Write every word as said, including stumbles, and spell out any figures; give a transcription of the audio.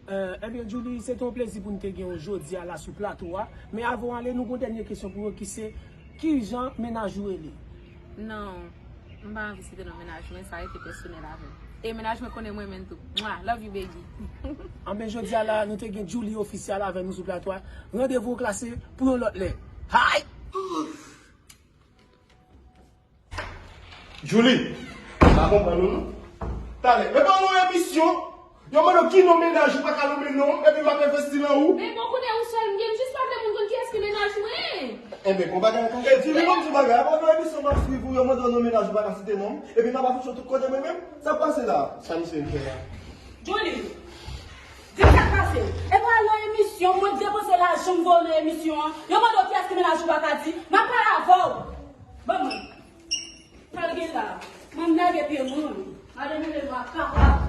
Ebyen, Djouly, se te yon plezi pou n te gen w jodi a la sou plato a. Men avan w ale, nou gen yon dènye kesyon pou ou ki se, kijan mennaj ou rele? Non, m pa anvi site non mennaj mwen, sa rete pèsonèl avè m. E mennaj mwen konnen m renmen l tou. Mwa, love you, baby. Anben, jodi a la, nou te gen Djouly ofisyal avè nou sou plato a. Randevou klase pou yon lòt lè. Hay! Djouly, m pa konprann ou non. Talè, e pa yon emisyon. Yo mande w ki non mennaj ou pa ka nonmen non, epi m ap envesti nan ou. Men bon, kounye a ou sèl m gen, m jis pa vle moun konn kiyès ki mennaj mwen. Enben, bon bagay ankò. E Djouly, ban m di w bagay, apa nan emisyon m ap swiv ou, yo mande w non mennaj ou pa ka site non m, epi m ap afich w tout kote mwen menm? Sa k pase la? Sa misye vin fè la? Djouly, di m sa k pase. E pa nan emisyon, mwen depanse lajan m voye w nan emisyon an, yo mande w kiyès ki mennaj ou pa ka di, m ap pale avè w. Ban mwen. Sa l gen la? Mwen m lage pye mwen. Madan Mele Nwa kapab.